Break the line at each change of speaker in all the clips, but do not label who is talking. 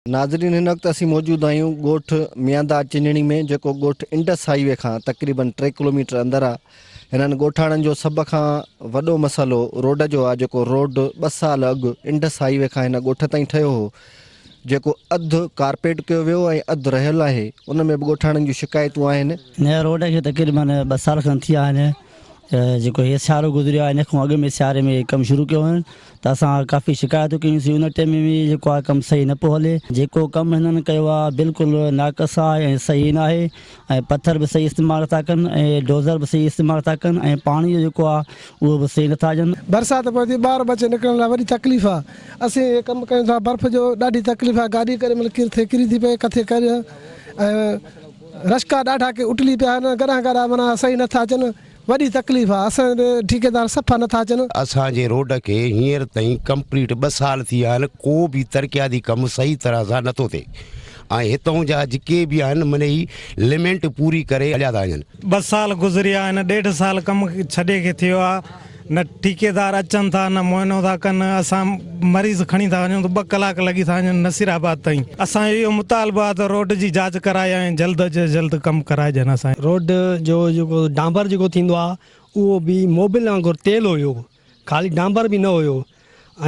ناظرين هن وقت اسين موجود آهيون ڳوٺ مياندا چنجڻي ۾ جيڪو ڳوٺ انڊس هائي وي کان تقريبن 3 ڪلوميٽر اندر آ. هنن ڳوٺاڻن جو سڀ کان وڏو مسئلو روڊ جو آ جيڪو روڊ 2 سال اڳ انڊس هائي وي کان هن ڳوٺ تائين ٺهيو هو جيڪو اڌ ڪارپيٽ ڪيو ويو ۽ اڌ رهيل آهي ان ۾ به ڳوٺاڻن جون شڪايتون آهن.
هن روڊ کي تقريبن 2 سال کن ٿي ويا آهن جيڪو هي سيارو گذريو آهي ان کان اڳ ۾ سياري ۾ ڪم شروع ڪيو هئن ته اسان ڪافي شڪايتون ڪيون سين ان ٽيم ۾ به جيڪو آهي ڪم صحيح نه پيو هلي جيڪو ڪم هنن ڪيو آهي بلڪل ناقص آهي ۽ صحيح نه آهي ۽ پٿر به صحيح استعمال نٿا ڪن ۽ ڊوزر به صحيح استعمال نٿا ڪن ۽ پاڻي جو جيڪو آهي اهو به صحيح نٿا ڏين.
برسات پوي ٿي ٻار ٻچي نڪرڻ لاء وڏي تڪليف آهي اسين هي ڪم ڪيون ٿا برف جو ڏاڍي تڪليف آهي گاڏي ڪڏهن مهل ڪٿي ڪري ٿي پئي ڪٿي ڪري ۽ رشڪا ڏاڍا ڪي اٽلي پيا آهن گڏا گاڏا معنيٰ صحيح نٿا اچن وڏي تڪليف آ اسان ڏي ٺيڪيدار صفا نٿا اچن.
اسان جي روڊ کي هينئر تائين ڪمپليٽ 2 سال ٿي ويا آهن ڪو به ترقياتي ڪم صحيح طرح سان نٿو ٿئي ۽ هتون جا جيڪي به آهن معنيٰ هي لمينٽ پوري ڪري هليا ٿا وڃن.
2 سال گذريا آهن ڏيڍ سال ڪم ڇڏي کي ٿيو آ نه ٺيڪيدار اچن ٿا نه معائنو ٿا ڪن اسان مريض کڻي ٿا وڃون ته 2 ڪلاڪ لڳي ٿا وڃن نصير آباد تائين اسان جو اهو مطالبو آهي ته روڊ جي جاچ ڪرائي ۽ جلد از جلد ڪم ڪرائجن اسان
روڊ جو جيڪو ڊانبر جيڪو ٿيندو آ اهو به موبل وانگر تيل هيو خالي ڊانبر به نه هيو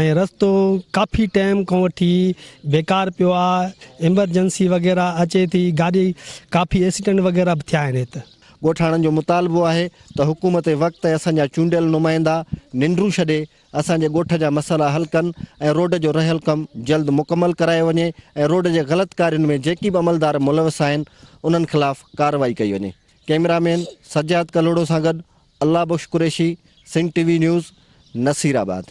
۽ رستو ڪافي ٽائيم کان وٺي بيڪار پيو آ ايمرجنسي وغيره اچي ٿي گاڏي ڪافي ايڪسيڊنٽ وغيره به ٿيا آهن هت.
ڳوٺاڻن جو مطالبو آهي ته حڪومت وقت ۽ اسان جا چونڊيل نمائندا ننڊون ڇڏي اسان جي ڳوٺ جا مسئلا حل ڪن ۽ روڊ جو رهيل ڪم جلد مڪمل ڪرايو وڃي ۽ روڊ جي غلط ڪارين ۾ جيڪي به عملدار ملوث آهن انهن خلاف ڪارروائي ڪئي وڃي. ڪئميرا مين سجاد ڪلهوڙو سان گڏ Allah Bakhsh Qureshi, Sindh T V news, Nasirabad.